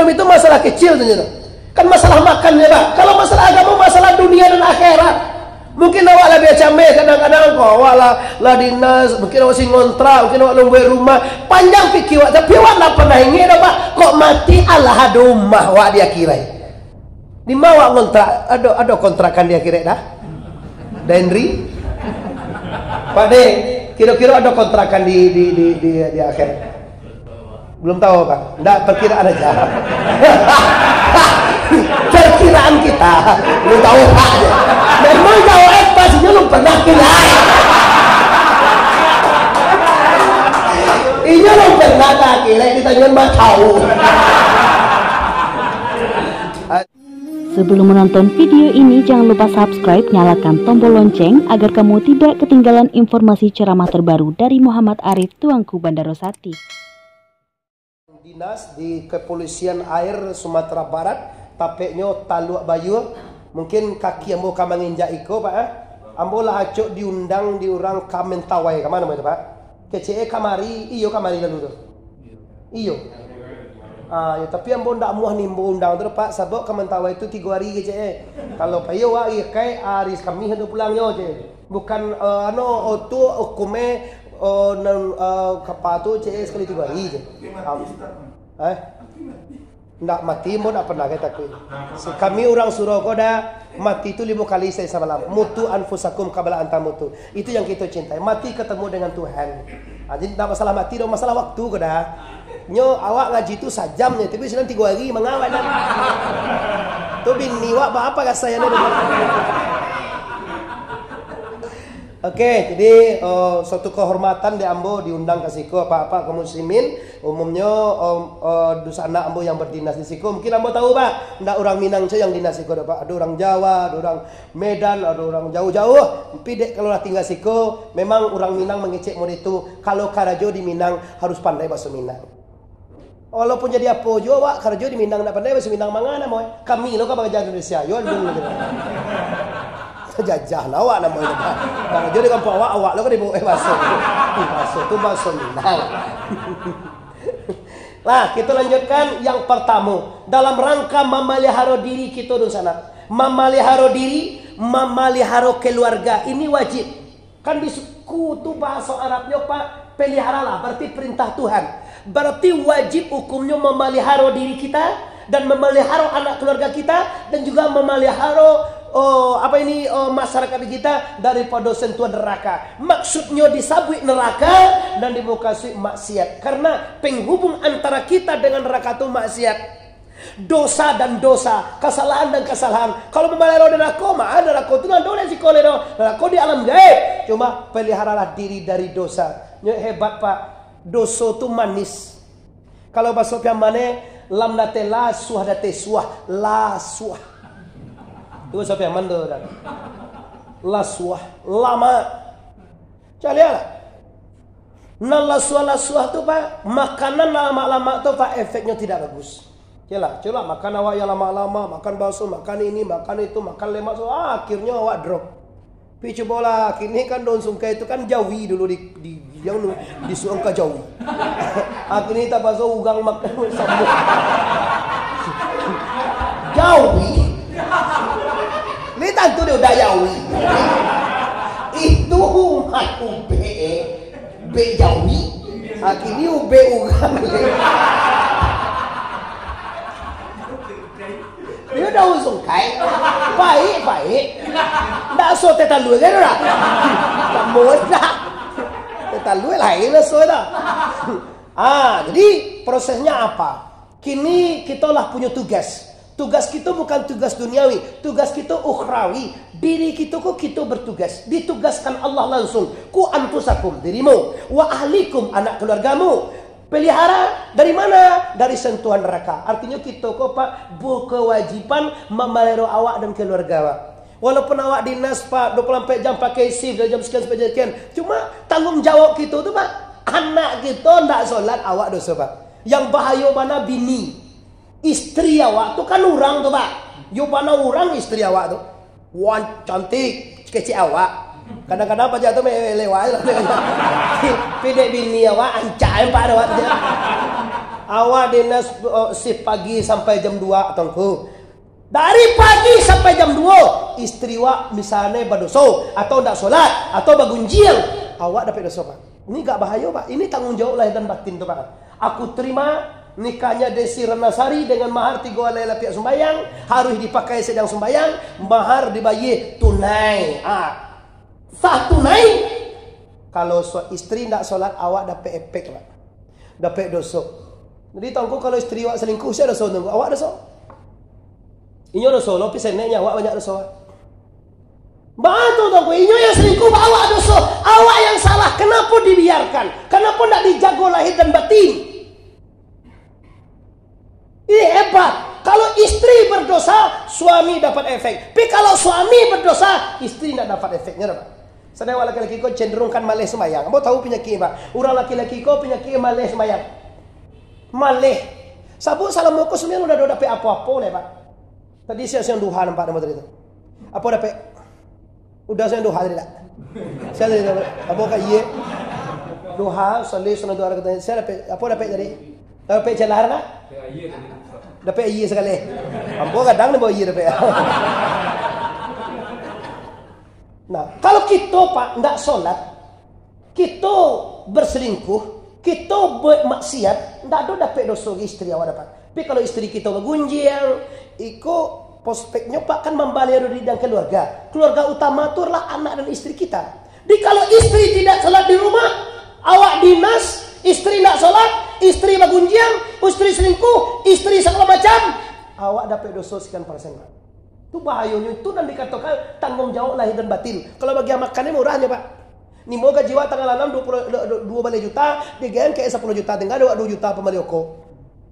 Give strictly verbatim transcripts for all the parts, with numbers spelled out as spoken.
Itu masalah kecil saja tu. Kan masalah makan je, Pak. Kalau masalah agama, masalah dunia dan akhirat. Mungkin awak lah biasa meh kadang-kadang kok awak lah, lah dinas, mungkin awak sing ngontrak, mungkin awak lombuek rumah. Panjang pikir awak, tapi awak ndak pernah ingek dah, Pak. Kok mati alah ado rumah awak di akhirat. Di ma awak ngontrak? Ado, ado kontrakan di akhirat dah? Denri? Pak De, kiro-kiro ado kontrakan di, di, di, di, di akhirat? Belum tahu, Pak. Ndak, perkiraan aja. Perkiraan kita. Belum tahu, Pak. Memang jawab, eh, pastinya belum pernah kira. Inyo belum pernah tak kira, ditanya mah tahu. Sebelum menonton video ini, jangan lupa subscribe, nyalakan tombol lonceng agar kamu tidak ketinggalan informasi ceramah terbaru dari Muhammad Arif, Tuanku Bandaro Sati. Dinas di Kepolisian Air Sumatera Barat, tapeknyo Taluak Bayua. Mungkin kaki ambo ka manginjak iko, Pak, eh. Ambo lah acok diundang di urang ka Mentawai, ka ma namo itu, Pak? Kecek e kamari, iyo kamari lalu tu. Iyo. Ah, yo, tapi ambo ndak muah nimbo undang tu, Pak, sabab ka Mentawai tu tigo hari kecek e. Kalau payo wak ikai, hari Kamih tu pulangnyo, cek. Bukan, eh, ano, oh, tu hukum e, oh, nan, eh, kapa tu, cek e, sakali tigo hari je. Am-, eh? Ndak mati, ambo ndak pernah, kato aku. Si kami urang surau ko dah, mati tu limo kali sahari samalam. Mutu anfusakum qabla an tamutu. Itu yang kito cintai. Mati ketemu dengan Tuhan. Ah, jadi ndak masalah mati doh, masalah waktu ko dah. Nyo awak ngaji tu sajam nyo, tapi sinan tigo hari, manga awak dah. Tu bini awak ba apa rasanya dah. Oke, jadi, eh, suatu kehormatan dek ambo diundang ka siko, Apak-apak kaum muslimin. Umumnyo, eh, eh, dunsanak ambo yang berdinas di siko, mungkin ambo tahu, Pak. Ndak urang Minang se yang dinas siko, Pak. Ado urang Jawa, ado urang Medan, ado urang jauah-jauah. Tapi dek kalau lah tingga siko, memang urang Minang mangecek model tu. Kalau karajo di Minang, harus pandai bahaso Minang. Walaupun jadi apo juo awak karajo di Minang, ndak pandai bahaso Minang, manga namo e? Kami lo ka bakaja di Indonesia, yo, alun gitu. Jajah lah awak namo e. Karajo di kampuang awak, awak lo ka dibaok e bahaso. Bahaso tu bahaso Minang. Lah, kita lanjutkan yang pertama. Dalam rangka mamaliharo diri kito, dunsanak. Mamaliharo diri, mamaliharo keluarga. Ini wajib. Kan di suku tu bahaso Arabnyo, Pak, peliharalah, berarti perintah Tuhan. Berarti wajib hukumnyo memelihara diri kita dan memelihara anak keluarga kita dan juga memelihara, oh, apa ini, oh, masyarakat kita daripada sentuhan neraka. Maksudnyo disabuik neraka dan dimukasuik maksiat. Karena penghubung antara kita dengan neraka tu maksiat. Dosa dan dosa, kasalahan dan kasalahan. Kalau mamaliharo narako, mah narako tu ndak ado di siko lai doh. Narako di alam gaib. Cuma peliharalah diri dari dosa. Nyo hebat, Pak. Doso tu manis. Kalau bahaso Piaman e, lam date lasuah, date suah, lasuah. Tu bahaso Piaman tu, dah. Lasuah, lama. Caliaklah. Nan lasuah-lasuah tu, Pak, makanan nan lamak-lamak tu, Pak, efeknyo tidak bagus. Caliaklah, caliaklah, makan awak yang lamak-lamak, makan bakso, makan ini, makan itu, makan lemak, so, ah, akhirnyo awak drop. Tapi cubolah, kini kan daun sungkai tu kan jawi dulu di, di, yang nu, disuang ka jawi. Akhirnyo tapaso urang makan sambung. Jawi? Ni tantu dia udah jawi. Itu umat ubek, eh. Ubek jawi. Akhirnyo ubek urang. Dia daun sungkai. Baik, baik. Ndak so teh talua kan, dah? Kamu dah. Teh talua lain lah so dah. Ah, jadi prosesnya apa? Kini kita lah punya tugas. Tugas kita bukan tugas duniawi, tugas kita ukhrawi. Diri kita ko kita bertugas, ditugaskan Allah langsung. Ku anfusakum, dirimu, wa ahlikum, anak keluargamu. Pelihara dari mana? Dari sentuhan neraka. Artinya kita ko, Pak, berkewajiban memelihara awak dan keluarga awak. Walaupun awak dinas, Pak, dua puluh empat jam pakai shift dari jam sekian sampai jam sekian. Cuma tanggung jawab kita tu, Pak, anak kita ndak solat, awak dosa, Pak. Yang bahayo bana bini. Istri awak tu kan urang tu, Pak. Yo bana urang istri awak tu. Wah, cantik, kecek awak. Kadang-kadang paja tu me-, lewat lah. Pidek bini awak, ancak empat awak tu. Awak dinas, eh, shift pagi sampai jam dua, Tuangku. Dari pagi sampai jam dua, istri awak misalnyo badoso, atau ndak solat, atau bagunjiang, awak dapek doso, Pak. Ini agak bahayo, Pak. Ini tanggung jawab lahir dan batin tu, Pak. Aku terima nikahnya Desi Ratnasari dengan mahar tigo alai lapiak sumbayang, harus dipakai sadang sumbayang, mahar dibayar tunai. Ah, sah tunai. Kalau so-, istri ndak solat, awak dapek efek, Pak. Dapek doso. Jadi, Tuangku, kalau istri awak selingkuh, sia doso, Tuangku? Awak doso. Inyo doso lo, tapi seneknyo awak banyak doso. Baa tu, Tuangku, inyo yang selingkuh, awak doso. Awak yang salah. Kenapa dibiarkan? Kenapa ndak dijago lahir dan batin? Ih, hebat. Kalau istri berdosa, suami dapat efek. Tapi kalau suami berdosa, istri ndak dapat efeknya, Pak. Sadang awak laki-laki ko cenderung kan maleh sembayang. Ambo tahu penyakit, Pak. Urang laki-laki ko penyakit maleh sembayang. Maleh. Sabab salamo ko sembayang udah dapek apo-apo lai, Pak. Tadi siang-siang duha nampak nama tadi tu. Apo dapek? Udah siang duha tadi tak? Siang tadi dapek. Apo ka iye? Duha, salih, sunat duha, kata. Siang dapek, apo dapek tadi? Dapek jalan tak? Dapek iye sekali. Ambo kadang ni bawa iye dapek. Nah, kalau kito, Pak, ndak solat, kito berselingkuh, kito buek maksiat, ndak ado dapek doso ka istri awak dapek. Tapi kalau istri kito bagunjiang, iko prospeknyo, Pak, kan mambaliaro diri dan keluarga. Keluarga utama tu adalah anak dan istri kita. Jadi kalau istri tidak solat di rumah, awak dinas, istri ndak solat, istri bagunjiang, istri selingkuh, istri segala macam, awak dapek doso sekian persen, Pak. Tu bahayonyo, itu nan dikatokan tanggung jawab lahir dan batin. Kalau bagian makan ni murah nyo, Pak. Nimo gaji awak tanggal anam duo puluah, du-, du-, duo baleh juta, digajian ka sapuluah juta, tingga dek awak duo juta pambali rokok.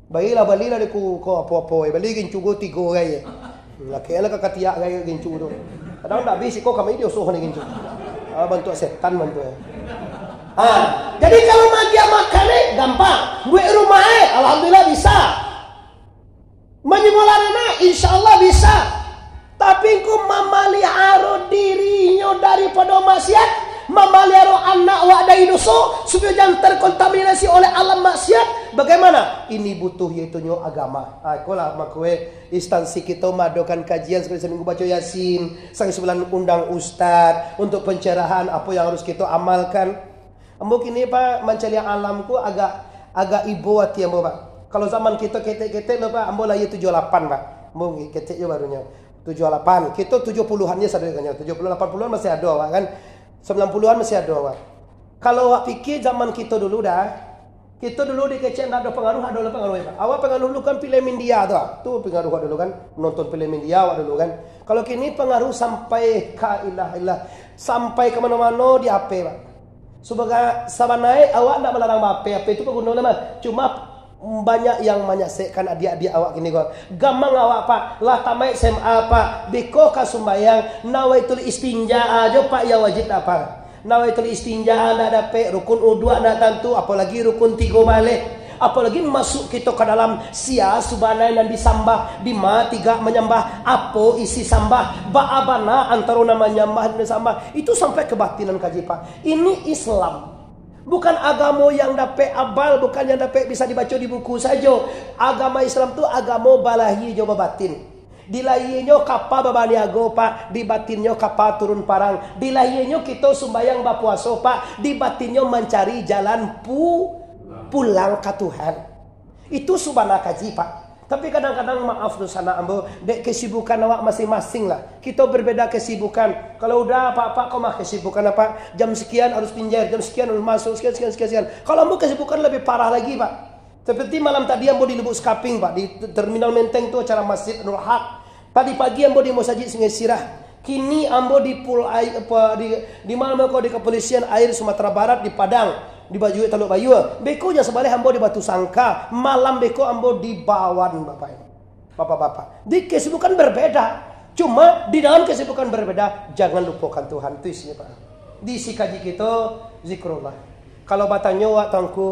Balilah, balilah dek ko, ko apo-apo, eh. Bali gincu ko tigo gai, eh. Laki lah ka katiak gai gincu tu. Kadang ndak abih siko kami diosoh ni gincu. Ah, bantuak setan bantuak, eh. Ah, jadi kalau bagian makan ni gampang. Buek rumah, eh, alhamdulillah bisa. Manyugolan anak, insya Allah bisa. Tapi engkau mamaliharo dirinyo daripado maksiat, mamaliharo anak awak dari doso, supayo jan terkontaminasi oleh alam maksiat. Bagaimana? Ini butuh, yaitunyo agama. Ah, ikolah mako, eh, instansi kito maadokan kajian sakali saminggu baco Yasin, sakali sabulan undang ustaz untuk pencerahan apa yang harus kito amalkan. Ambo kini, Pak, mancaliak alam ko agak, agak ibo ati ambo, Pak. Kalau zaman kito ketek-ketek lo, Pak, ambo lahia tujuah lapan, Pak. Ambo ketek jo barunyo. Tujuah lapan. Kito tujuah puluahan je sadoikanyo. Tujuah puluahan, lapan puluahan masih ado, Pak, kan? Sambilan puluahan masih ado, Pak. Kalau awak pikia zaman kito dulu dah, kito dulu dikecek ndak ado pangaruh, ado lah pangaruh, Pak. Awak pangaruh dulu kan filem India tu, ah. Tu pangaruh awak dulu kan. Nonton filem India awak dulu kan. Kalau kini pangaruh sampai ka ilah-ilah, sampai ka mano-mano di H P, Pak. Sabagai, sabananyo awak ndak malarang ba-H P, H P tu paguno lah mah. Cuma banyak yang manyasekkan adiak-adiak awak kini ko. Gamang awak, Pak, lah tamaik S M A, Pak, beko ka sumbayang, nawaitul istinja ajo, Pak, yang wajib dak, Pak. Nawaitul istinja ndak dapek, rukun uduak ndak tantu, apolagi rukun tigo baleh. Apolagi masuk kito ka dalam sia subanai nan disambah, dima tigak manyambah, apo isi sambah, baa bana antaro nan manyambah dan disambah. Itu sampai kabatinan kaji, Pak. Ini Islam. Bukan agamo yang dapek abal, bukan yang dapek bisa dibaco di buku sajo. Agama Islam tu agamo balahia jo babatin. Dilahianyo kapa babaniago, Pak, di batinnyo kapa turun parang. Dilahianyo kito sumbayang bapuaso, Pak, di batinnyo mancari jalan pu-, pulang ka Tuhan. Itu subana kaji, Pak. Tapi kadang-kadang, maaf tu sanak ambo, dek kesibukan awak masing-masing lah. Kito berbeda kesibukan. Kalau udah, Pak, Pak, kau mah kesibukan apa? Jam sekian harus pinjai, jam sekian harus masuk, sekian, sekian, sekian, sekian. Kalau ambo kesibukan lebih parah lagi, Pak. Seperti malam tadi ambo di Lubuk Sekaping, Pak, di Terminal Menteng tu acara Masjid Nurul Haq. Tadi pagi ambo di Masajid Sungai Sirah. Kini ambo di pul ai-, apa, di, di mana ko, di Kepolisian Air Sumatera Barat di Padang, di Bajuik Taluk Bayua. Beko jan sabaleh ambo di Batu Sangka. Malam beko ambo di Bawan, Bapak Ibu. Bapak-bapak. Di kesibukan berbeda. Cuma di dalam kesibukan berbeda, jangan lupakan Tuhan. Itu isinya, Pak. Di isi kaji kito, zikrullah. Kalau batanyo awak, Tuangku,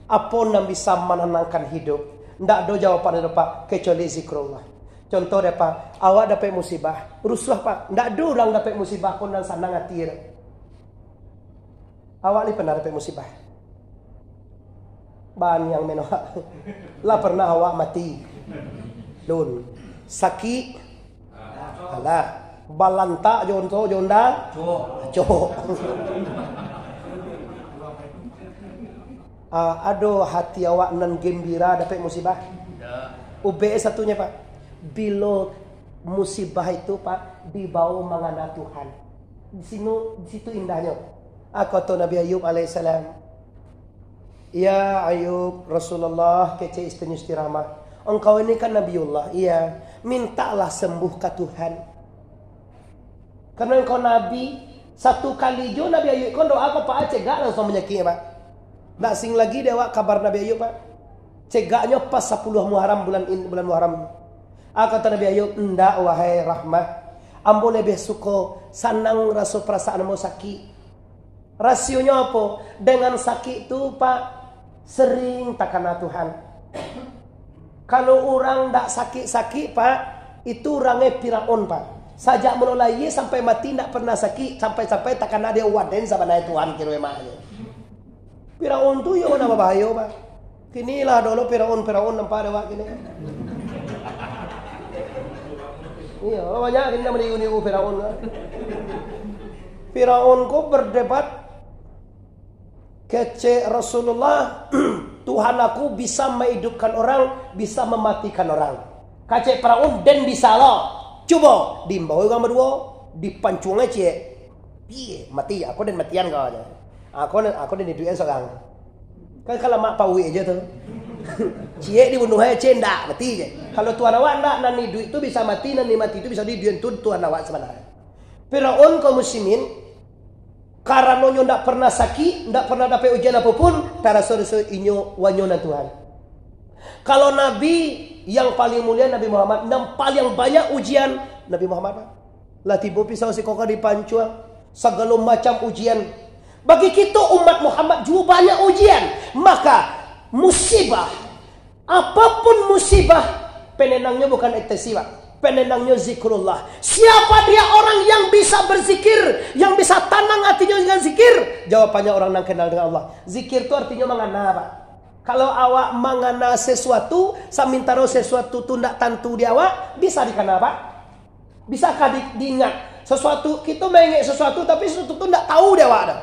apo nan bisa mananangkan hidup? Ndak ado jawaban, Pak, kecuali zikrullah. Contoh deh, Pak, awak dapek musibah, rusuah, Pak. Ndak ado urang dapek musibah ko nan sanang ati, dak. Awak ni pernah dapek musibah? Baniang meno. Lah pernah awak mati? Lun. Sakik? Alah. Balantak jo onto jo onda? Cok. Cok. Ah, ado hati awak nan gembira dapek musibah? Ubek satunyo, Pak. Bilo musibah itu, Pak, dibawo mangana Tuhan. Di sinu, di situ indahnyo. Ah, kato Nabi Ayub alaihissalam, "Ya Ayub, Rasulullah," kecek istrinyo Isti Rahmah, "engkau ini kan Nabiullah, iya, mintalah sembuh ka Tuhan. Karena engkau Nabi, satu kali jo Nabi Ayub ko doa ko, Pak, cegak langsuang manyakik, Pak. Ndak asing lagi dek awak kabar Nabi Ayub, Pak. Cegaknyo pas sapuluah Muharram, bulan in-, bulan Muharram. Ah, kato Nabi Ayub, 'Ndak, wahai Rahmah. Ambo lebih suko sanang raso parasaan ambo sakik.' Rasionyo apo? Dengan sakik tu, Pak, sering takana Tuhan. Kalau urang ndak sakik-sakik, Pak, itu urangnyo Firaun, Pak. Sajak mulo lahia sampai mati ndak pernah sakik, sampai-sampai takana dek waden sabananyo Tuhan kiro emaknyo. Firaun tu iyo nan babahayo, Pak. Kini lah dulu Firaun-Firaun nampak dek awak kini. Iyo, banyak kini nan maniru-niru Firaun, kan. Firaun ko berdebat, kecek Rasulullah, "Tuhan aku bisa mahidupkan orang, bisa mamatikan orang." Kecek Firaun, "Den bisa lo. Cubo." Diimbau urang baduo, dipancuang ciek. Piye, mati, aku den matian kau aja. Aku, aku den iduikan surang. Kan kalau mak pauik aja tu. Ciek dibunuh aja, ciek ndak, mati je. Kalau Tuhan awak ndak, nan iduik tu bisa mati, nan mati tu bisa diiduikan tu Tuhan awak sabananyo. Firaun kaum muslimin, karano nyo ndak pernah sakik, ndak pernah dapek ujian apo pun, taraso-raso inyo wanyo nan Tuhan. Kalau Nabi yang paling mulia Nabi Muhammad, yang paling banyak ujian Nabi Muhammad, Pak. Lah tibo pisau siko ka dipancuang, sagalo macam ujian. Bagi kito umat Muhammad juo banyak ujian. Maka musibah, apapun musibah, penenangnyo bukan ekstasi, Pak. Penenangnyo zikrullah. Siapa dia orang yang bisa berzikir, yang bisa tanang hatinyo dengan zikir? Jawabannyo orang nan kenal dengan Allah. Zikir tu artinyo mangana, Pak. Kalau awak mangana sesuatu, samintaro sesuatu tu ndak tantu di awak, bisa dikana, Pak? Bisakah di-, diingat sesuatu? Kito maingek sesuatu, tapi sesuatu tu ndak tahu di awak dah.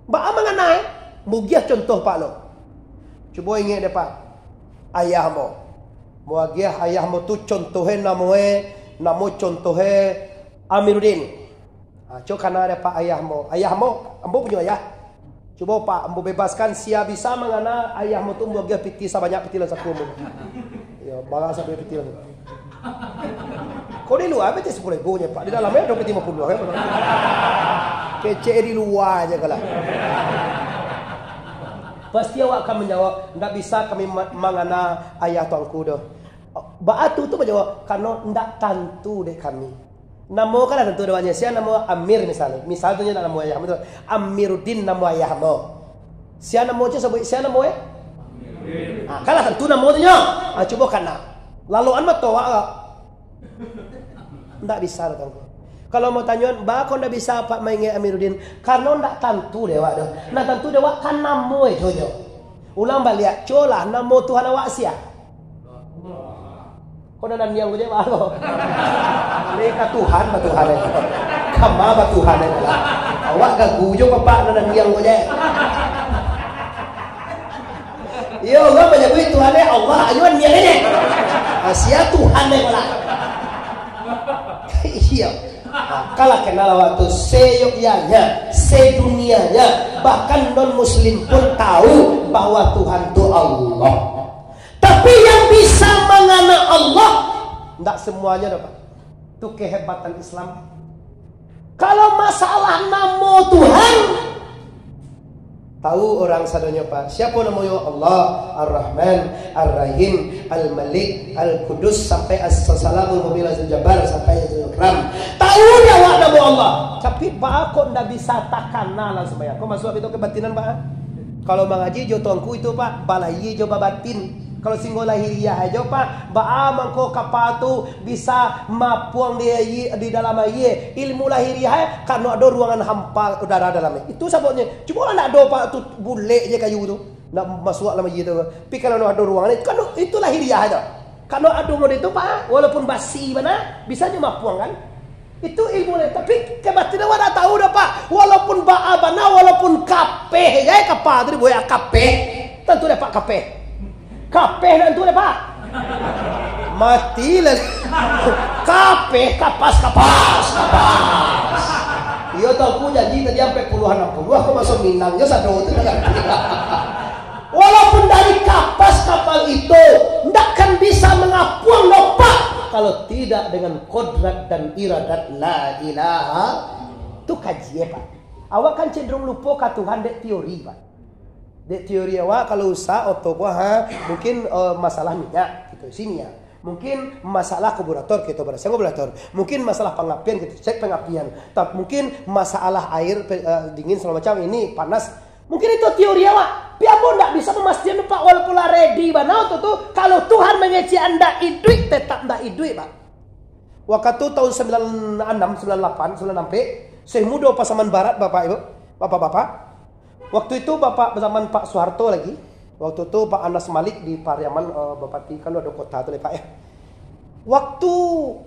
Baa mangana, eh? Mugiah contoh, Pak, lo. Cubo ingek deh, Pak. Ayah mo. Mugiah ayah mo tu contoh, eh, namo, eh, namo contoh, eh, Amiruddin. Ha, co kana dapek ayah ambo. Ayah ambo, ambo punyo ayah. Cubo, Pak, ambo bebaskan, sia bisa mangana ayah ambo tu, ambo agiah pitih sabanyak pitih nan saku ambo. Yo, bara sabanyak pitih tu. Kok di lua pitih sapuluah ribu nyo, Pak? Di dalamnyo ado pitih limo puluah, kan? Kecek di lua aja kalah. Pasti awak akan manjawab, "Ndak bisa kami ma-, mangana ayah tuanku doh." Baa tu, tu manjawab, "Karano ndak tantu dek kami." Namo kan lah tantu dek awaknyo. Sia namo Amir misalnyo. Misal tu nyo namo ayah ambo tu. Amiruddin namo ayah ambo. Sia namo, cubo sabuik, sia namo, eh? Ah, kan lah tantu namo tu nyo. Ah, cubo kana. Laloan mato awak ka? Ndak bisa doh, Tuanku. Kalau mau tanyoan, "Baa kok ndak bisa Apak maingek Amiruddin?" Karano ndak tantu dek awak doh. Nan tantu dek awak kan namo e, jo, jo. Ulang baliak, cubolah, namo Tuhan awak sia? Kok nan andiang ko je, Pak, ko? Lai ka Tuhan, batuhan e. Kama batuhan e, lah. Awak gagu jo, Bapak, nan andiang ko je. Iyo, urang manyabuik Tuhan e Allah, anyo andiang e. Ah, sia Tuhan e, lah. Iyo. Ah, kalau kenal awak tu, se-Yogyanya, sedunianya, bahkan non-muslim pun tahu bahwa Tuhan tu Allah. Tapi yang bisa mangana Allah, ndak semuanya dapat. Tu kehebatan Islam. Kalau masalah namo Tuhan, tahu orang sadonyo, Pak. Siapo namonyo? Allah, Ar-Rahman, Ar-Rahim, Al-Malik, Al-Qudus, sampai As-Salamul Mu'min Azizul Jabbar, sampai Azizul Ikram. Tahu dek awak namo Allah. Tapi, baa kok ndak bisa takana lah sumbayang? Kok masuak itu kebatinan, Pak? Kalau mangaji jo tuanku itu, Pak, balahia jo babatin. Kalau singgo lahiriah ajo, Pak, baa mangko kapa tu bisa mapuang di aia, di dalam aia? Ilmu lahiriah, eh, karano ado ruangan hampa udara dalam. Itu sababnyo. Cubolah ndak ado, Pak, tu bulek je kayu tu. Nak masuak lah masjid tu. Tapi kalau ado ruangan, itu kan itu lahiriah tu. Kalau ado model tu, Pak, walaupun basi bana, bisa nyo mapuang kan? Itu ilmu lain. Tapi kabatinan awak dak tahu dah, Pak. Walaupun baa bana, walaupun kapeh je kapa tu dibuek kapeh. Tantu dapek kapeh. Kapeh tantu dapek. Mati lah. Kapeh, kapas, kapas, kapas. Iyo, Tuangku janji tadi sampai puluhan, enam puluh, aku masuk Minang, yo sado tu dah ganti. Walaupun dari kapas kapal itu, ndak akan bisa mangapuang doh, Pak, kalau tidak dengan kodrat dan iradat la ilaha. Tu kaji, eh, Pak. Awak kan cenderung lupo ka Tuhan dek teori, Pak. Dek teori awak, kalau usak oto ko, ha, mungkin, eh, masalah minyak, gitu, isi minyak. Mungkin masalah karburator, kita barasiahan karburator. Mungkin masalah pangapian, kita cek pangapian. Tapi mungkin masalah air, pe-, eh, dingin segala macam, ini panas. Mungkin itu teori awak. Tapi ambo ndak bisa mamastian, Pak, walaupun lah ready bana oto tu, kalau Tuhan mangecek ndak iduik, tetap ndak iduik, Pak. Wakatu tahun sembilan enam, sembilan lapan, sembilan ampek, Syekh Mudo Pasaman Barat, Bapak Ibu, Bapak-bapak. Waktu itu Bapak zaman Pak Soeharto lagi. Waktu itu Pak Anas Malik di Pariaman, eh, Bupati, kalau ado kota tu, Pak, ya. Waktu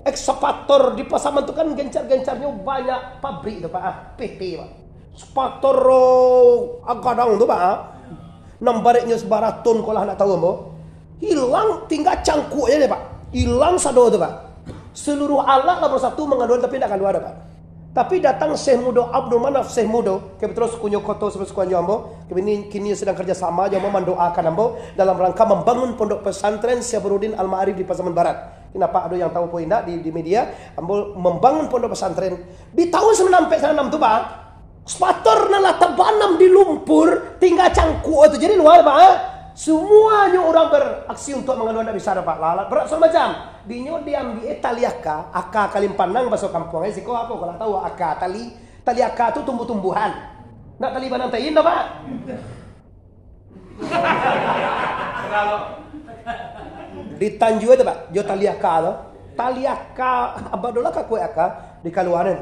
ekskavator di Pasaman tu kan gencar-gencarnyo banyak pabrik tu, Pak, ah, P T, Pak. Ekskavator, oh, gadang tu, Pak, ah. Nan bareknyo sabaraton ko lah ndak tahu ambo. Hilang, tingga cangkuak je deh, Pak. Hilang sado tu, Pak. Seluruh alat lah bersatu mangaduan, tapi ndak kalua doh, Pak. Tapi datang Syekh Mudo Abdul Manaf, Syekh Mudo, kebetulan sukunyo koto, suku-sukuan jo ambo. Kini, kini sedang kerja sama jo ambo, mandoakan ambo dalam rangka membangun pondok pesantren Syekh Burhanuddin Al-Ma'arif di Pasaman Barat. Ini apak ado yang tahu apo indak di, di media, ambo membangun pondok pesantren. Di tahun sembilan ampek sembilan enam tu, Pak, ekskavator nan lah tabanam di lumpur, tingga cangkuak tu jadi lua, Pak, ha? Semuanyo urang beraksi untuk mangaduan, ndak bisa doh, Pak. Lah alat berat segala macam. Dinyo diambiak tali aka, aka kalimpanang baso kampuang, eh, siko apo, kalau tahu aka tali, tali aka tu tumbuh-tumbuhan. Ndak tali banang tain doh, Pak. Ditanjua tu, Pak, jo tali aka tu. Tali aka, badolah kakuek aka, dikaluaran.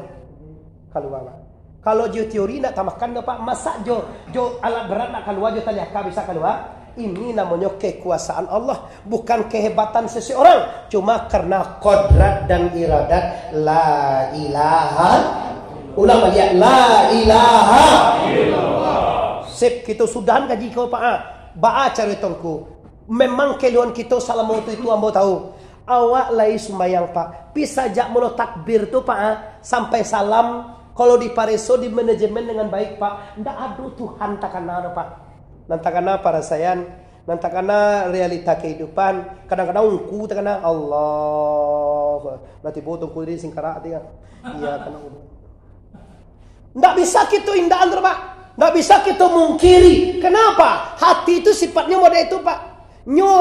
Kalua, Pak. Kalau jo teori ndak tamakan doh, Pak. Masak jo, jo alat berat ndak kalua, jo tali aka bisa kalua? Ini namonyo kekuasaan Allah, bukan kehebatan seseorang. Cuma karena kodrat dan iradat la ilaha. Ulang baliak, la ilaha. Sip, kito sudahan kaji ko, Pak, ah. Baa caro Tuangku? Memang keluhan kito salamo tu itu ambo tahu. Awak lai sumbayang, Pak. Pi sajak mulo takbir tu, Pak, ah, sampai salam, kalau dipareso di manajemen dengan baik, Pak, ndak ado Tuhan takana doh, Pak. Nan takana parasaian, nan takana realita kehidupan, kadang-kadang ungku takana, Allah. Lah tibo Tuangku tadi singkarak tadi kan. Iya, kana ungku. Ndak bisa kito indakan tu, Pak. Ndak bisa kito mungkiri. Kenapa? Hati itu sifatnyo model itu, Pak. Nyo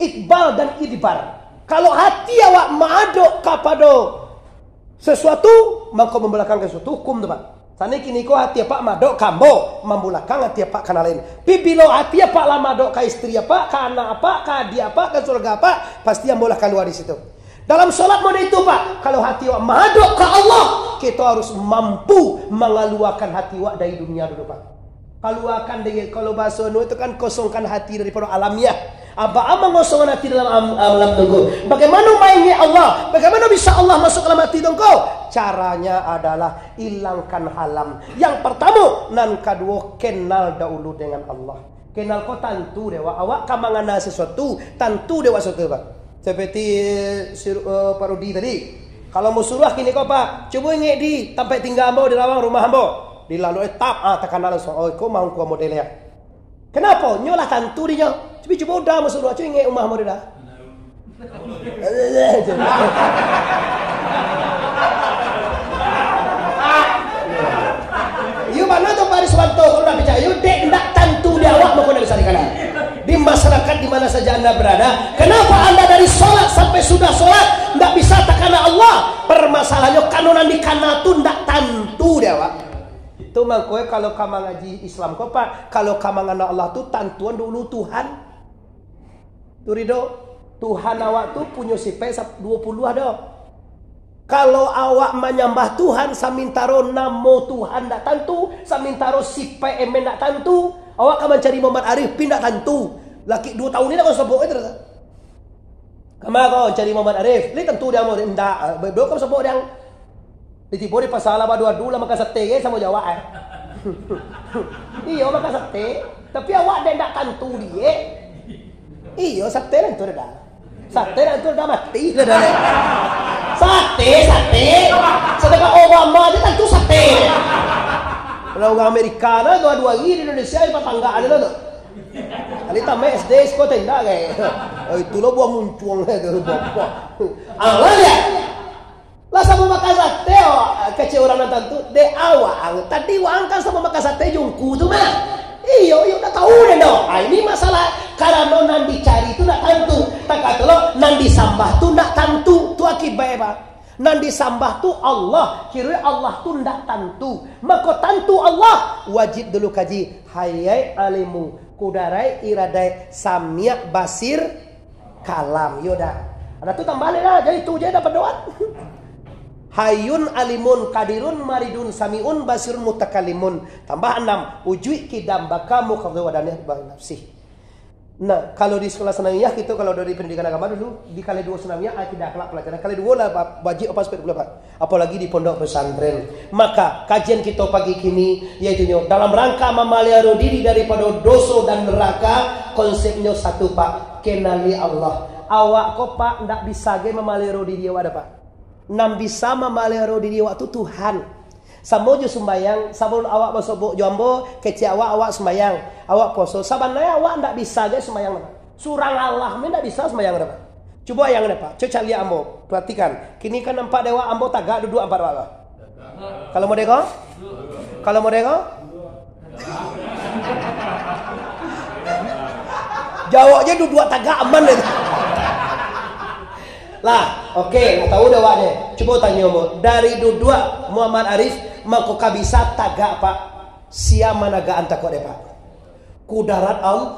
ikbal dan idbar. Kalau hati awak maadok kapado sesuatu, mangko mambulakangkan sesuatu, hukum tu, Pak. Sani kini ko hati apak maadok ka ambo, mambulakang hati apak ka nan lain. Pi bilo hati apak lah maadok ka istri apak, ka anak apak, ka adik apak, ka keluarga apak, pasti ambo lah kalua di situ. Dalam solat model itu, Pak, kalau hati awak maadok ka Allah, kito harus mampu mangaluakan hati awak dari dunia dulu, Pak. Kaluakan dari, kalau bahaso nu itu kan, kosongkan hati daripada alamiah. Apa, apa mangosongkan hati dalam am-, alam tunggu? Bagaimana maingek Allah? Bagaimana bisa Allah masuk dalam hati tunggu? Caranya adalah ilangkan halam. Yang pertama, nan kaduo, kenal dahulu dengan Allah. Kenal ko tantu dek awak. Awak ka mangana sesuatu, tantu dek awak sesuatu, Pak. Seperti, eh, si, eh, Pak Rudi tadi. Kalau mau suruah kini ko, Pak, cubo ingek di tampek tingga ambo, di lawang rumah ambo. Di lalu, eh, tap, ah, takana langsung. Oh, iko mah ungku ambo deh, ya. Kenapa? Nyo lah tantu di nyo. Cubo, cubo udah mau suruah, cubo ingek rumah ambo deh dah. Iyo bana tu Pak Riswanto, kalau ndak picayo, dek ndak tantu di awak, mako ndak bisa dikana. Di masyarakat di mana saja Anda berada, kenapa Anda dari sholat sampai sudah sholat ndak bisa takana Allah? Permasalahannya, kano nan dikana tu ndak tantu di awak. Tu mangko kalau ka mangaji Islam ko, Pak, kalau ka mangana Allah tu tantuan dulu Tuhan. Tu ridho, Tuhan awak tu punyo sipaik sa-, duo puluah ado. Kalau awak manyambah Tuhan, samintaro namo Tuhan ndak tantu, samintaro sipaik emen ndak tantu, Awak ka mancari Muhammad Arif, pi ndak tantu. Laki duo tahun ni nak kau sobok, eh, terus. Kama kau cari Muhammad Arif? Lai tantu dia mau, ndak. Bado kau sobok dia. Di tibo di pasar lah, badu-adu lah, makan sate ge samo jo awak, eh. Iyo, makan sate. Tapi awak dek ndak tantu die. Iyo, sate lah tu dah. Sate lah tu dah mati dah, dah. Sate, sate. Sadangkan Obama aja tantu sate. Kalau urang Amerika lah, dua-dua hari di Indonesia, di patangga ada lah tu. Ali tamat S D, sekolah tenda, kayak. Oh, itulah buah muncuang, eh, tu, buah, buah. Ah, lah, lihat. Lah samo makan sate, awak, kecek urang nan tantu. Dek awak, ang, tadi waang kan samo makan sate jo ungku tu mah. Iyo, iyo, ndak tahu den doh. Ah, ini masalah, karano nan dicari tu ndak tantu. Takato lo, nan disambah tu ndak tantu. Tu akibatnyo, Pak. Nan disambah tu Allah, kiro Allah tu ndak tantu. Mako tantu Allah, wajib dulu kaji. Hayai alimu, kudaraik, iradaik, samiak, basir, kalam. Iyo dah. Ada tu tambah lai lah. Jadi tu je dah berdoa. Hayun alimun, kadirun, maridun, samiun, basirun, mutakalimun. Tambah anam, ujuik, kidam, baka, mukhadhu, wadaniyah, bang nafsih. Nah, kalau di sekolah sanawiyah, kita kalau dari pendidikan agama dulu, di kali dua sanawiyah, akidah, akhlak, pelajaran. Kali dua lah, ba-, wajib apa aspek dulu, Pak? Apalagi di pondok pesantren. Maka, kajian kita pagi kini, yaitunyo, dalam rangka mamaliharo diri daripada doso dan neraka, konsepnyo satu, Pak. Kenali Allah. Awak ko, Pak, ndak bisa ge mamaliharo diri awak dah, Pak. Nan bisa mamaliharo diri awak tu Tuhan. Samo jo sumbayang, sabalun awak basobok jo ambo, kecek awak, awak sumbayang, awak puaso. Sabananyo awak ndak bisa je sumbayang, Pak. Surang Allah ni ndak bisa sumbayang, Pak. Cubo bayangkan, Pak. Cubo caliak ambo. Perhatikan. Kini kan nampak dek awak, ambo tagak duduak nampak dek awak, Pak. Kalau model ko? Kalau model ko? Jawab je duduak tagak aman deh. Lah, oke, nak tahu dah awaknyo. Cubo tanyo, Bo. Dari duduak Muhammad Arif, mako ka bisa tagak, Pak. Sia managaan takok deh, Pak. Kudarat Al-,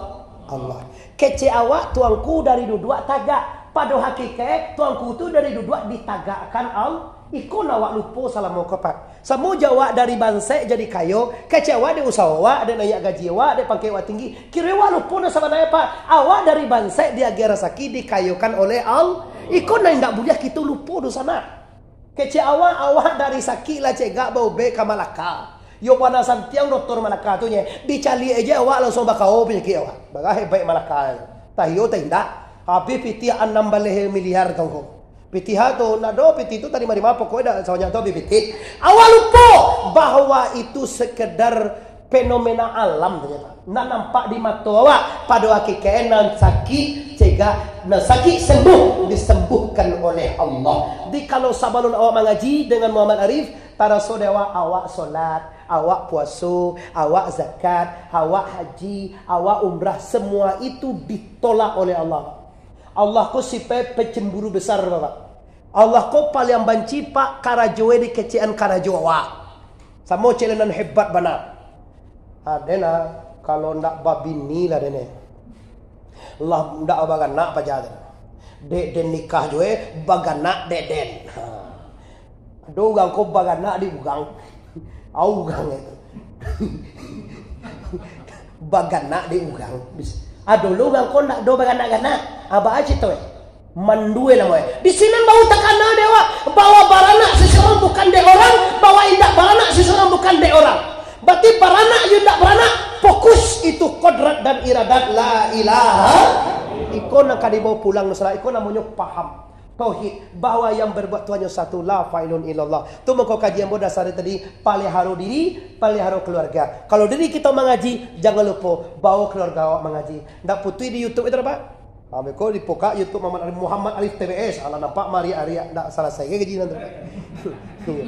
Allah. Kecek awak, tuangku dari duduak tagak. Pado hakikaik, tuangku tu dari duduak ditagakkan Al-, iko nan awak lupo salamo ko, Pak. Samo jo awak dari bansaik jadi kayo, kecek awak dek usaho awak, dek naiak gaji awak, dek pangkek awak tinggi. Kiro awak lupo nan sabananyo, Pak. Awak dari bansaik diagiah rasaki, dikayokan oleh Al-, iko nan indak buliah kito lupo doh sanak. Kecek awak, awak dari sakik lah cegak baubek ka Malaka. Yo bana santiang doktor Malaka tu nye, dicaliak aja awak langsung bakawo panyakik awak. Bagah hebat Malaka tu. Tahiyo tak indak. Habis pitih anam baleh miliar tongko. Pitih tu, ndak do pitih tu tadi mari mapo kok dak sabanyak tu habis pitih. Awak lupo bahwa itu sekedar fenomena alam ternyata. Nan nampak di mato awak, pado hakikaik nan sakik cegak, nan sakik sembuh, disembuhkan oleh Allah. Jadi kalau sabalun awak mangaji dengan Muhammad Arif, taraso dek awak, awak solat, awak puaso, awak zakat, awak haji, awak umrah, semua itu ditolak oleh Allah. Allah ko sipai pecemburu besar, Bapak. Allah ko paliang banci, Pak, karajo e dikecekan karajo awak. Samo celenan hebat bana. Ade nah, kalau ndak babini lah dene. Lah ndak baganak paja tu. Dek den nikah jo e baganak dek den. Ha. Ado urang ko baganak di urang. Au urang itu. Baganak di urang. Bis-, ado lo urang ko ndak do baganak-ganak. Aba aja tu, eh. Mandue namo e. Di sinan baru takana dek awak, bahwa baranak seseorang bukan dek orang, bahwa indak baranak seseorang bukan dek orang. Berarti baranak jo indak baranak, fokus itu kodrat dan iradat la ilaha. Iko nan ka dibawa pulang masalah, iko namonyo paham. Tauhid, bahwa yang berbuat tu hanyo satu, la fa'ilun illallah. Tu mako kajian ambo dasar tadi, paliharo diri, paliharo keluarga. Kalau diri kito mangaji, jangan lupo bawa keluarga awak mangaji. Ndak putuih di YouTube itu, Pak. Ha, beko dipokak YouTube Muhammad Arif, Muhammad Arif T B S. Alah nampak mari-ari ndak salasai gaji nan tu. Iyo.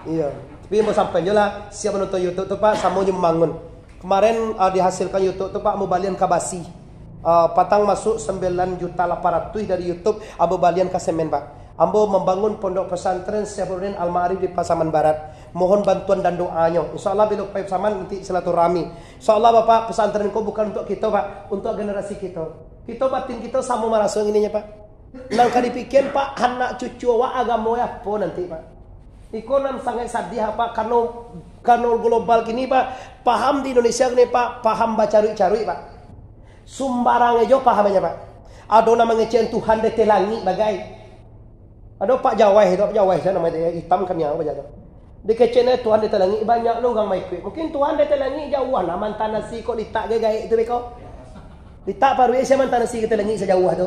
Iyo. Tapi ambo sampaian je lah, siap manonton YouTube tu, Pak, samo je membangun. Kemarin, ah, dihasilkan YouTube tu, Pak, ambo balian ka basi. Ah, patang masuk sembilan juta lapan ratus dari YouTube, ambo balian ka semen, Pak. Ambo membangun Pondok Pesantren Syekh Burhanuddin Al-Ma'arif di Pasaman Barat. Mohon bantuan dan doanyo. Insya Allah, bilo pai Pasaman nanti silaturahmi. Insya Allah, Bapak, pesantren ko bukan untuk kito, Pak, untuk generasi kito. Kito batin kito samo maraso ininya, Pak. Nan ka dipikian, Pak, anak cucu awak agamo apo nanti, Pak? Iko nan sangaik sadiah, Pak, karano, karano global kini, Pak, paham di Indonesia kini, Pak, paham bacaruik-caruik, Pak. Sumbarang ajo pahamnyo, Pak. Ado nan mangecek Tuhan di ateh langik bagai. Ado Pak Jawai tu, Pak Jawai tu namonyo, itam kaniang apo tu. Dikecek nyo Tuhan di ateh langik, banyak lo urang maikuik. Mungkin Tuhan di ateh langik jauah nah, mantan nasi kok litak gaek tu beko. Litak paruik sia mantan nasi ka ateh langik sajauah tu.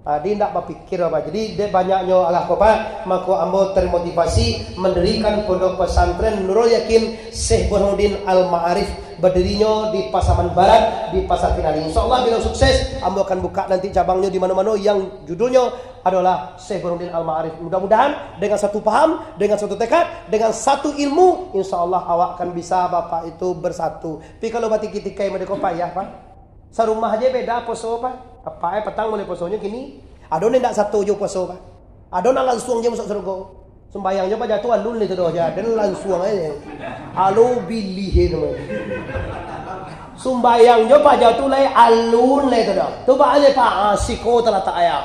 Ah, dia indak bapikir apa. Jadi, dek banyaknyo alah ko, Pak, mako ambo termotivasi mendirikan Pondok Pesantren Nurul Yakin Syekh Burhanuddin Al-Ma'arif, badirinyo di Pasaman Barat, di Pasar Kinali. Insyaallah, bila sukses, ambo akan buka nanti cabangnyo di mano-mano yang judulnyo adalah Syekh Burhanuddin Al-Ma'arif. Mudah-mudahan dengan satu paham, dengan satu tekad, dengan satu ilmu, insyaallah awak akan bisa Bapak itu bersatu. Tapi kalau batiki-tikai mode ko payah, Pak. Sarumah je beda puaso, Pak. Apak e patang mulai puasonyo kini. Ado nan indak sato jo puaso, Pak. Ado nan lansuang je masuak sarugo. Sumbayang jo paja tu alun lai tu doh, jan lansuang aja. Alo bilih e tu. Sumbayang jo paja tu lai alun lai tu doh. Tu baa je, Pak, ah, siko talatak aja.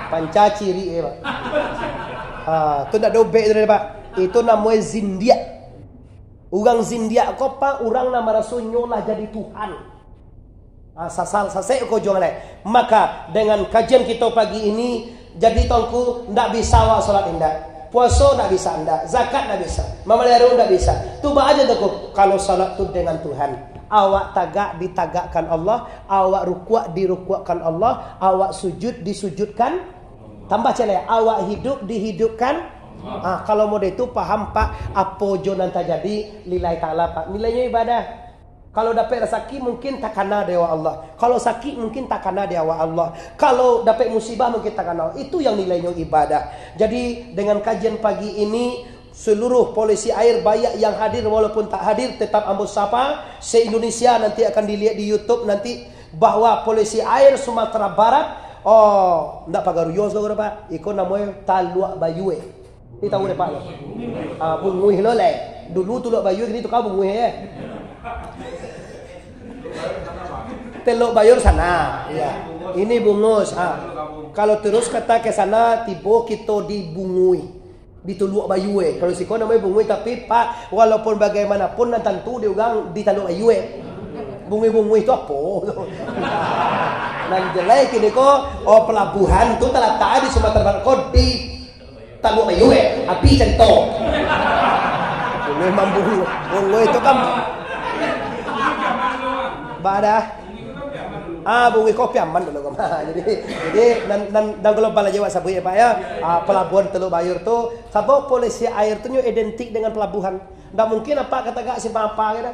Panca cirik e, Pak. Ha, tu ndak dobek tu doh, Pak. Itu namonyo zindiak. Urang zindiak ko, Pak, urang nan maraso nyo lah jadi Tuhan. Ah, sasal, sasek ko juang lai. Maka, dengan kajian kito pagi ini, jadi Tuangku, ndak bisa awak salat indak. Puaso ndak bisa indak. Zakat ndak bisa. Mamaliharo ndak bisa. Tu baa je Tuangku, kalau salat tu dengan Tuhan. Awak tagak ditagakkan Allah, awak rukuak dirukuakkan Allah, awak sujud disujudkan. Tambah ciek lai, awak hidup dihidupkan. Ah, kalau mode tu paham, Pak, apo jo nan tajadi lillahi ta'ala, Pak. Nilainyo ibadah. Kalau dapek rasaki, mungkin takana dek awak Allah. Kalau sakik, mungkin takana dek awak Allah. Kalau dapek musibah, mungkin takana. Itu yang nilainyo ibadah. Jadi, dengan kajian pagi ini, seluruh polisi air, baiak yang hadir walaupun tak hadir, tetap ambo sapa. Se-Indonesia nanti akan dilihat di YouTube nanti, bahwa polisi air Sumatera Barat, oh, ndak Pagaruyuang saudara, Pak. Iko namonyo Taluak Bayue. Ni tahu dek Pak lo? Ah, Bunguih lo lai. Dulu Taluak Bayue, kini tukar Bunguih, eh. Telok Bayur sana, iya. Ini Bungus, ha. Kalau terus kata ke sana, tibo kito di Bunguih. Di Taluak Bayue. Kalau siko namonyo Bunguih, tapi, Pak, walaupun bagaimanapun, nan tantu di urang di Taluak Bayue. Bunguih-bunguih tu apo? Nan jelai kini ko, oh, pelabuhan tu talatak di Sumatera Barat ko, di Taluak Bayue, api carito. Memang Bunguih. Bunguih tu kan badah. Ah, Bunguih ko Piaman dulu kan. Jadi, jadi nan, nan, nan global aja awak sabuik ya, Pak, ya. Ah, pelabuhan Teluk Bayur tu, sabab polisi air tu nyo identik dengan pelabuhan. Ndak mungkin apak ka tagak simpang apo gitu.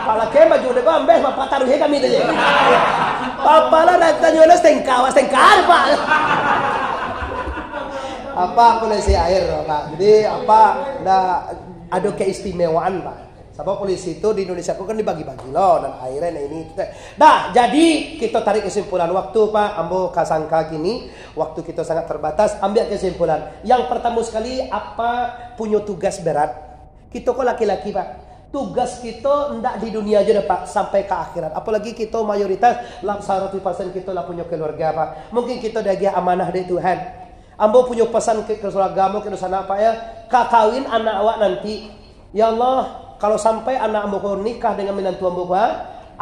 Apak lakeh baju dek ambeh, apak taruih kami tu je. Apak lah nak tanyo lah setengkah, awak setengkah, Pak. Apak polisi air, Pak. Jadi, apak ndak ado keistimewaan, Pak. Sabab polisi tu di Indonesia ko kan dibagi-bagi lo, nan air, nan ini, itu teh. Dah, jadi kito tarik kesimpulan waktu, Pak. Ambo ka sangka kini, waktu kito sangat terbatas. Ambiak kesimpulan. Yang pertama sekali, apak punyo tugas berat. Kito ko laki-laki, Pak. Tugas kito ndak di dunia aja dah, Pak, sampai ka akhirat. Apolagi kito mayoritas, lah saratus persen kito lah punyo keluarga, Pak. Mungkin kito diagiah amanah dek Tuhan. Ambo punyo pesan ke, ke keluarga ambo, ke dunsanak, Pak, ya. Ka kawin anak awak nanti, ya Allah, kalau sampai anak ambo ko nikah dengan minantu ambo, Pak,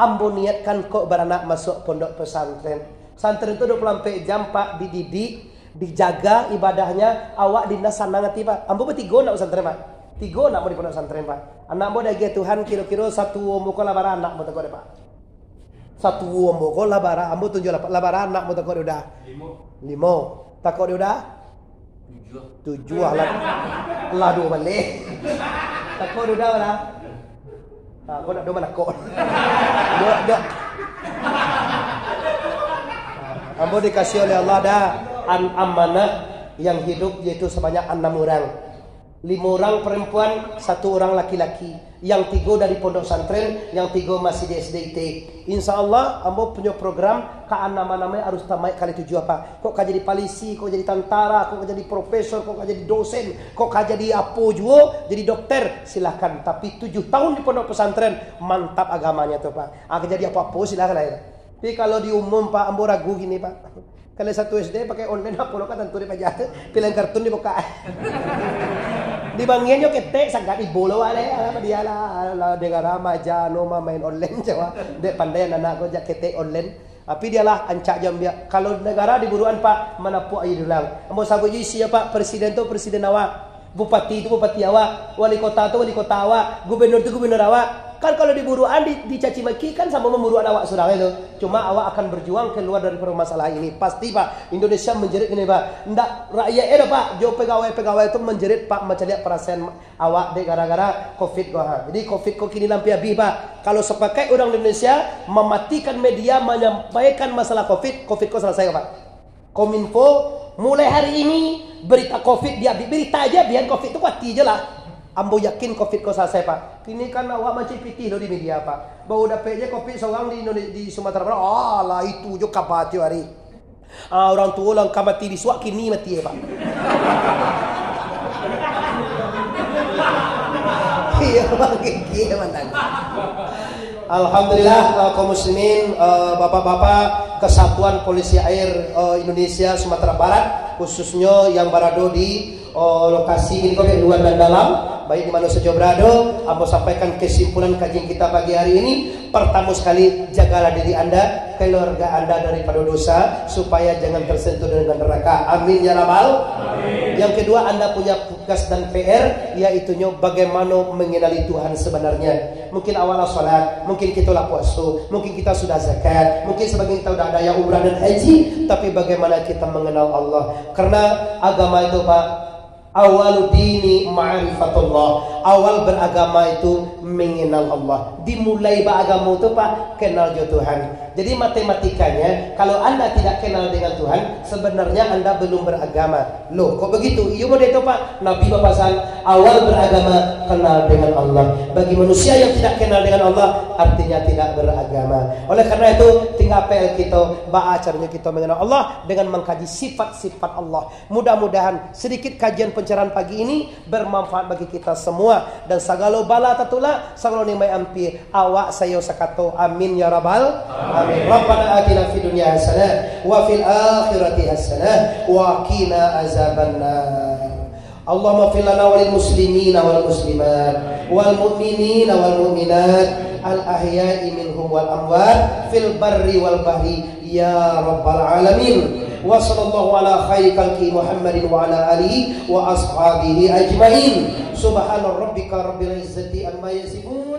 ambo niatkan kok baranak masuk pondok pesantren. Pesantren tu dua puluh ampek jam, Pak, dididik, dijaga ibadahnya, awak dina sanang ati, Pak. Ambo batigo nak pesantren, Pak. Tigo nak ambo di pondok pesantren, Pak. Anak ambo diagiah Tuhan, kiro-kiro satuo ambo ko lah bara anak ambo tako deh, Pak. Satuo ambo ko lah bara, ambo tunjuak lah, Pak, lah bara anak ambo tako deh udah. Limo. Limo. Tako deh udah? Tujuah. Tujuah lah. Lah duo baleh. Tako deh udah lah. Ha, kau nak domba nakok. Dok, dok. Ambo dikasih oleh Allah dah an-, amanah yang hidup, yaitu sebanyak enam orang. Lima orang perempuan, satu orang laki-laki. Yang tigo dari pondok pesantren, yang tigo masih di S D I T. Insya Allah, ambo punya program ka anak-anak harus tamaik kali tujuh apa. Kok ka jadi polisi, kok jadi tentara, kok ka jadi profesor, kok ka jadi dosen, kok ka jadi apo juo, jadi dokter, silahkan. Tapi tujuh tahun di pondok pesantren, mantap agamanya tu, Pak. Ah, ka jadi apo-apo, silahkan lah, ya. Tapi kalau di umum, Pak, ambo ragu gini, Pak. Kalau satu S D pakai online, apo lo ka tantu dipaja tu, pilihan kartun dibuka. Dibangian jo ketek, sagat ibo lo, wale, alah, dia lah, alah, negara maja, no, ma-, main online, coba. Dek pandai anak ko jak ketek online. Tapi dialah ancak jam dia. Kalau negara diburuan, Pak, manapuak aja dulang. Ambo sabuik je isi, Pak, presiden tu presiden awak. Bupati tu bupati awak, wali kota tu wali kota awak, gubernur tu gubernur awak. Kan kalau diburuan, di, dicaci maki, kan samo mamburuakan awak surang itu. Cuma awak akan berjuang keluar dari permasalahan ini. Pasti, Pak, Indonesia menjerit gini, Pak. Ndak rakyat eh dah, Pak. Jo pegawai-pegawai tu menjerit, Pak, mancaliak perasaan awak dek gara-gara covid ko, ha. Jadi covid ko kini lah ampia abih, Pak. Kalau sepakat urang Indonesia mematikan media menyampaikan masalah covid, covid ko selesai, Pak. Kominfo, mulai hari ini berita covid diabih, berita aja abihan, covid tu kuati je lah. Ambo yakin covid ko selesai, Pak. Kini kan awak mancari pitih lo di media, Pak. Baru dapek je covid sorang di Indonesia, di Sumatera Barat. Alah, itu jo kaba tiok hari. Ah, urang tuo lah ka mati bisuak, kini mati eh, Pak. Iya, Bang, gigi, Bang, tadi. Alhamdulillah, eh, kaum muslimin, eh, bapak-bapak, Kesatuan Polisi Air, eh, Indonesia Sumatera Barat, khususnya yang barado di, eh, lokasi ini, kok, luar dan dalam, baik di mana saja barado, ambo sampaikan kesimpulan kajian kita pagi hari ini. Pertama sekali, jagalah diri anda, keluarga anda daripada dosa, supaya jangan tersentuh dengan neraka. Amin ya rabbal. Amin. Yang kedua, anda punya tugas dan P R, yaitunyo bagaimana mengenali Tuhan sebenarnya. Mungkin awak lah salat, mungkin kita lah puasa, mungkin kita sudah zakat, mungkin sebagian kita sudah ada yang umrah dan haji, tapi bagaimana kita mengenal Allah? Karena agama itu, Pak, awaluddini ma'rifatullah. Awal beragama itu mengenal Allah. Dimulai beragama itu, Pak, kenal jo Tuhan. Jadi matematikanya, kalau anda tidak kenal dengan Tuhan, sebenarnya anda belum beragama. Loh, kok begitu? Iyo, model itu, Pak. Nabi bapasan, awal beragama, kenal dengan Allah. Bagi manusia yang tidak kenal dengan Allah, artinya tidak beragama. Oleh karena itu, tinggal P R kita, baa caranya kita mengenal Allah dengan mengkaji sifat-sifat Allah. Mudah-mudahan sedikit kajian pencerahan pagi ini bermanfaat bagi kita semua. Dan sagalo bala tatulak, sagalo nikmat ampia, awak sayo sakato, amin ya rabbal. Amin. Rabbana atina fid dunya hasanah, wa fil akhirati hasanah, wa qina azabannar. Allahumma fir lana walil muslimina wal muslimat, wal mu'minina wal mu'minat, al ahya'i minhum wal amwat, fil barri wal bahri, ya rabbal alamin. Wa sallallahu ala khairi khalqi Muhammadin wa ala alihi wa ashabihi ajmain. Subhana rabbika rabbil izzati amma yasifun.